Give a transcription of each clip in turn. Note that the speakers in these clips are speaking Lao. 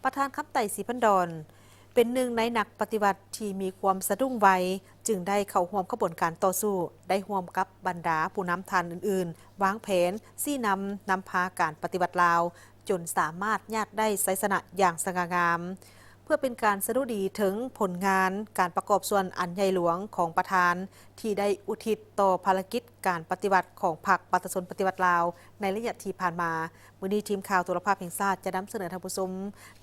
ປະທານຄຳໄຕ ສີພັນດອນ ເປັນໜຶ່ງໃນນັກປະຕິວັດທີ່ມີຄວາມສະດຸ້ງໄວ, ຈຶ່ງໄດ້ເຂົ້າຮ່ວມຂະບວນການຕໍ່ສູ້, ໄດ້ຮ່ວມກັບບັນດາຜູ້ນຳທ່ານອື່ນໆ ວາງແຜນ, ຊີ້ນຳ, ນຳພາການປະຕິວັດລາວ, ຈົນສາມາດຍາດໄດ້ໄຊຊະນະຢ່າງສະຫງ່າງາມ. ເພື່ອເປັນການສະດຸດີເຖິງຜົນງານການປະກອບສ່ວນອັນໃຫຍ່ຫຼວງຂອງປະທານ ທີ່ໄດ້ອຸທິດຕໍ່ພາລະກິດການປະຕິວັດຂອງພັກປະຊາຊົນປະຕິວັດລາວໃນໄລຍະທີ່ຜ່ານມາ, ມື້ນີ້ທີມຂ່າວໂທລະພາບແຫ່ງຊາດຈະນຳສະເໜີທ່ານຜູ້ຊົມ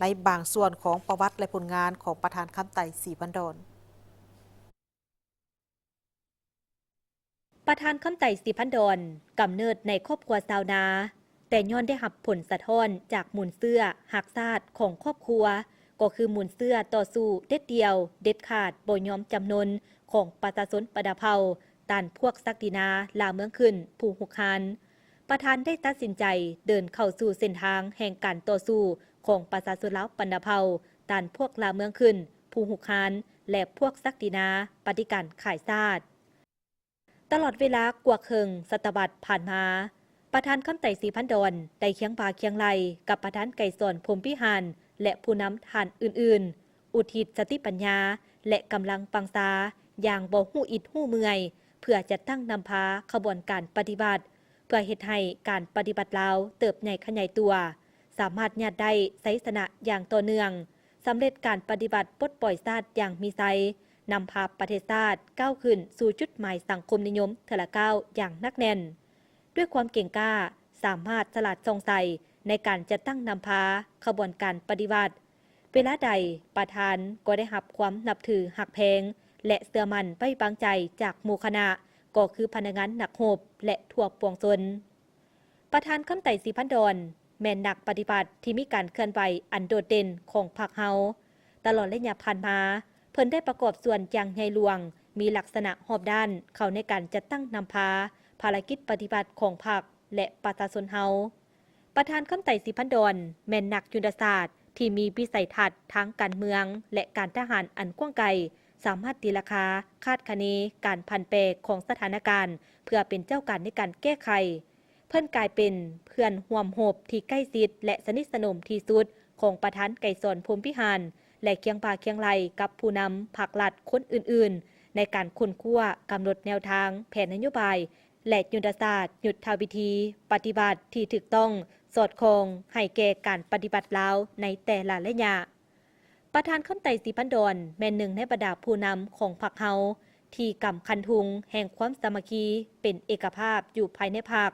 ໃນບາງສ່ວນຂອງປະຫວັດ ແລະ ຜົນງານຂອງປະທານຄຳໄຕ ສີພັນດອນ. ປະທານຄຳໄຕ ສີພັນດອນ ກຳເນີດໃນຄອບຄົວຊາວນາ, ແຕ່ຍ້ອນໄດ້ຮັບຜົນສະທ້ອນຈາກມູນເຊື້ອຮັກຊາດຂອງຄອບຄົວ, ກໍຄືມູນເຊື້ອຕໍ່ສູ້ເດັດດ່ຽວ, ເດັດຂາດ, ບໍ່ຍອມຈຳນົນຂອງປະຊາຊົນບັນດາເຜົ່າ ຕ້ານພວກສັກດິນາລ່າເມືອງຂຶ້ນຜູ້ຮຸກຮານ. ປະທານໄດ້ຕັດສິນໃຈເດີນເຂົ້າສູ່ເສັ້ນທາງແຫ່ງການຕໍ່ສູ້ຂອງປະຊາຊົນລາວບັນດາເຜົ່າ ຕ້ານພວກລ່າເມືອງຂຶ້ນຜູ້ຮຸກຮານ ແລະ ພວກສັກດິນາປະຕິການຂາຍຊາດ. ຕະຫຼອດເວລາກວ່າເຄິ່ງສະຕະວັດຜ່ານມາ, ປະທານຄຳໄຕ ສີພັນດອນ ໄດ້ຄຽງບ່າຄຽງໄຫຼ່ກັບປະທານໄກສອນ ພົມພິຫານ ແລະ ຜູ້ນຳທ່ານອື່ນໆ, ອຸທິດສະຕິປັນຍາ ແລະ ກຳລັງວັງຊາຢ່າງບໍ່ຮູ້ອິດຮູ້ເມື່ອຍ ເພື່ອຈັດຕັ້ງນຳພາຂະບວນການປະຕິວັດ, ເພື່ອເຮັດໃຫ້ການປະຕິວັດລາວເຕີບໃຫຍ່ຂະຫຍາຍຕົວ, ສາມາດຍາດໄດ້ໄຊຊະນະຢ່າງຕໍ່ເນື່ອງ, ສຳເລັດການປະຕິວັດປົດປ່ອຍຊາດຢ່າງມີໄຊ, ນຳພາປະເທດຊາດກ້າວຂຶ້ນສູ່ຈຸດໝາຍສັງຄົມນິຍົມເທື່ອລະກ້າວຢ່າງໜັກແໜ້ນ. ດ້ວຍຄວາມເກັ່ງກ້າ, ສາມາດສະຫຼາດສ່ອງໃສໃນການຈັດຕັ້ງນຳພາຂະບວນການປະຕິວັດ. ເວລາໃດປະທານກໍໄດ້ຮັບຄວາມນັບຖືຮັກແພງ ແລະ ເຊື່ອໝັ້ນໄວ້ວາງໃຈຈາກໝູ່ຄະນະ, ກໍຄືພະນັກງານນັກຮົບ ແລະ ທົ່ວປວງຊົນ. ປະທານຄຳໄຕ ສີພັນດອນ ແມ່ນນັກປະຕິວັດທີ່ມີການເຄື່ອນໄຫວອັນໂດດເດັ່ນຂອງພັກເຮົາ. ຕະຫຼອດໄລຍະຜ່ານມາ, ເພິ່ນໄດ້ປະກອບສ່ວນຢ່າງໃຫຍ່ຫຼວງ, ມີລັກສະນະຮອບດ້ານເຂົ້າໃນການຈັດຕັ້ງນຳພາພາລະກິດປະຕິວັດຂອງພັກ ແລະ ປະຊາຊົນເຮົາ. ປະທານຄຳໄຕ ສີພັນດອນ ແມ່ນນັກຍຸດທະສາດທີ່ມີວິໄສທັດທາງການເມືອງ ແລະ ການທະຫານອັນກວ້າງໄກ, ສາມາດຕີລາຄາ, ຄາດຄະເນການຜັນແປຂອງສະຖານະການ ເພື່ອເປັນເຈົ້າການໃນການແກ້ໄຂ. ເພິ່ນກາຍເປັນເພື່ອນຮ່ວມຮົບທີ່ໃກ້ຊິດ ແລະ ສະໜິດສະໜົມທີ່ສຸດຂອງປະທານໄກສອນ ພົມພິຫານ ແລະ ຄຽງບ່າຄຽງໄຫຼ່ກັບຜູ້ນຳພັກລັດຄົນອື່ນໆ ໃນການຄົ້ນຄວ້າ, ກຳນົດແນວທາງ, ແຜນນະໂຍບາຍ ແລະ ຍຸດທະສາດ, ຍຸດທະວິທີປະຕິບັດທີ່ຖືກຕ້ອງ, ສອດຄ່ອງໃຫ້ແກ່ການປະຕິວັດລາວໃນແຕ່ລະໄລຍະ. ປະທານຄຳໄຕ ສີພັນດອນ ແມ່ນໜຶ່ງໃນບັນດາຜູ້ນຳຂອງພັກເຮົາ ທີ່ກຳຄັນທຸງແຫ່ງຄວາມສາມັກຄີເປັນເອກະພາບຢູ່ພາຍໃນພັກ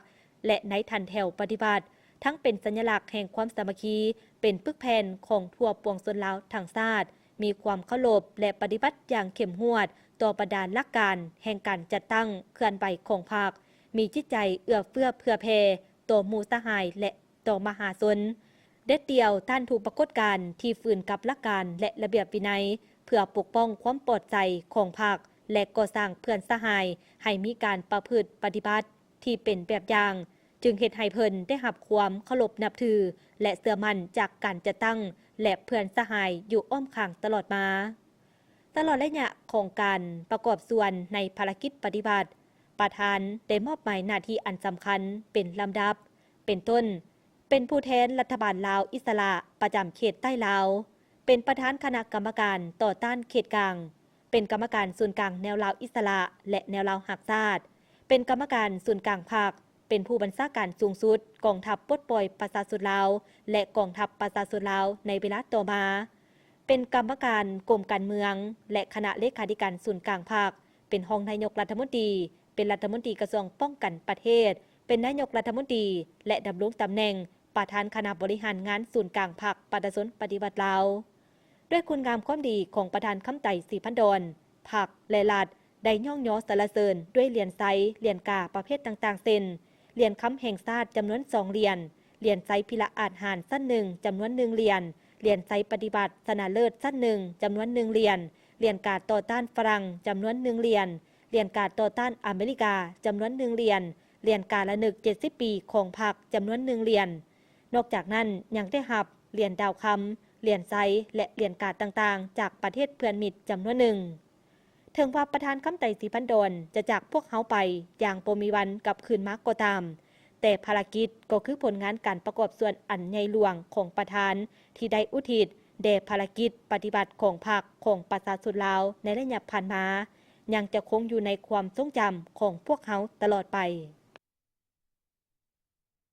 ແລະ ໃນຖັນແຖວປະຕິວັດ, ທັງເປັນສັນຍະລັກແຫ່ງຄວາມສາມັກຄີ, ເປັນປຶກແຜ່ນຂອງທົ່ວປວງຊົນລາວທັງຊາດ, ມີຄວາມເຄົາລົບ ແລະ ປະຕິບັດຢ່າງເຂັ້ມງວດຕໍ່ບັນດາຫຼັກການແຫ່ງການຈັດຕັ້ງເຄື່ອນໄຫວຂອງພັກ, ມີຈິດໃຈເອື້ອເຟື້ອເຜື່ອແຜ່ຕໍ່ໝູ່ສະຫາຍ ແລະ ຕໍ່ມະຫາຊົນ, ເດັດດ່ຽວຕ້ານທຸກປາກົດການທີ່ຝືນກັບຫຼັກການ ແລະ ລະບຽບວິໄນ ເພື່ອປົກປ້ອງຄວາມປອດໃສຂອງພັກ ແລະ ກໍ່ສ້າງເພື່ອນສະຫາຍໃຫ້ມີການປະພຶດປະຕິບັດທີ່ເປັນແບບຢ່າງ, ຈຶ່ງເຮັດໃຫ້ເພິ່ນໄດ້ຮັບຄວາມເຄົາລົບນັບຖື ແລະ ເຊື່ອໝັ້ນຈາກການຈັດຕັ້ງ ແລະ ເພື່ອນສະຫາຍຢູ່ອ້ອມຂ້າງຕະຫຼອດມາ. ຕະຫຼອດໄລຍະຂອງການປະກອບສ່ວນໃນພາລະກິດປະຕິວັດ, ປະທານໄດ້ມອບໝາຍໜ້າທີ່ອັນສຳຄັນເປັນລຳດັບ, ເປັນຕົ້ນ, ເປັນຜູ້ແທນລັດຖະບານລາວອິດສະຫຼະປະຈຳເຂດໃຕ້ລາວ, ເປັນປະທານຄະນະກຳມະການຕໍ່ຕ້ານເຂດກາງ, ເປັນກຳມະການສູນກາງແນວລາວອິດສະຫຼະ ແລະ ແນວລາວຮັກຊາດ, ເປັນກຳມະການສູນກາງພັກ, ເປັນຜູ້ບັນຊາການສູງສຸດກອງທັບປົດປ່ອຍປະຊາຊົນລາວ ແລະ ກອງທັບປະຊາຊົນລາວໃນເວລາຕໍ່ມາ, ເປັນກຳມະການກົມການເມືອງ ແລະ ຄະນະເລຂາທິການສູນກາງພັກ, ເປັນຮອງນາຍົກລັດຖະມົນຕີ, ເປັນລັດຖະມົນຕີກະຊວງປ້ອງກັນປະເທດ, ເປັນນາຍົກລັດຖະມົນຕີ ແລະ ດຳລົງຕຳແໜ່ງປະທານຄະນະບໍລິຫານງານສູນກາງພັກປະຊາຊົນປະຕິວັດລາວ. ດ້ວຍຄຸນງາມຄວາມດີຂອງປະທານຄຳໄຕ ສີພັນດອນ, ພັກ ແລະ ລັດ ໄດ້ຍ້ອງຍໍສັນລະເສີນດ້ວຍຫຼຽນໄຊ, ຫຼຽນກາປະເພດຕ່າງໆ ເຊັ່ນ ຫຼຽນຄຳແຫ່ງຊາດຈຳນວນສອງຫຼຽນ, ຫຼຽນໄຊພິລະອາດຫານຊັ້ນໜຶ່ງຈຳນວນໜຶ່ງຫຼຽນ, ຫຼຽນໄຊປະຕິວັດຊະນະເລີດຊັ້ນໜຶ່ງຈຳນວນໜຶ່ງຫຼຽນ, ຫຼຽນກາຕໍ່ຕ້ານຝຣັ່ງຈຳນວນໜຶ່ງຫຼຽນ, ຫຼຽນກາຕໍ່ຕ້ານອາເມລິກາຈຳນວນໜຶ່ງຫຼຽນ, ຫຼຽນກາລະນຶກເຈັດສິບປີຂອງພັກຈຳນວນໜຶ່ງຫຼຽນ. ນອກຈາກນັ້ນຍັງໄດ້ຮັບຫຼຽນດາວຄຳ, ຫຼຽນໄຊ ແລະ ຫຼຽນກາຕ່າງໆ ຈາກປະເທດເພື່ອນມິດຈຳນວນໜຶ່ງ. ເຖິງວ່າປະທານຄຳໄຕ ສີພັນດອນ ຈະຈາກພວກເຮົາໄປຢ່າງບໍ່ມີວັນກັບຄືນມາກໍຕາມ, ແ ແຕ່ພາລະກິດກໍຄືຜົນງານການປະກອບສ່ວນອັນໃຫຍ່ຫຼວງຂອງປະທານ ທີ່ໄດ້ອຸທິດແດ່ພາລະກິດປະຕິວັດຂອງພັກ ຂອງປະຊາຊົນລາວໃນໄລຍະຜ່ານມາ ຍັງຈະຄົງຢູ່ໃນຄວາມຊົງຈຳຂອງພວກເຮົາຕະຫຼອດໄປ.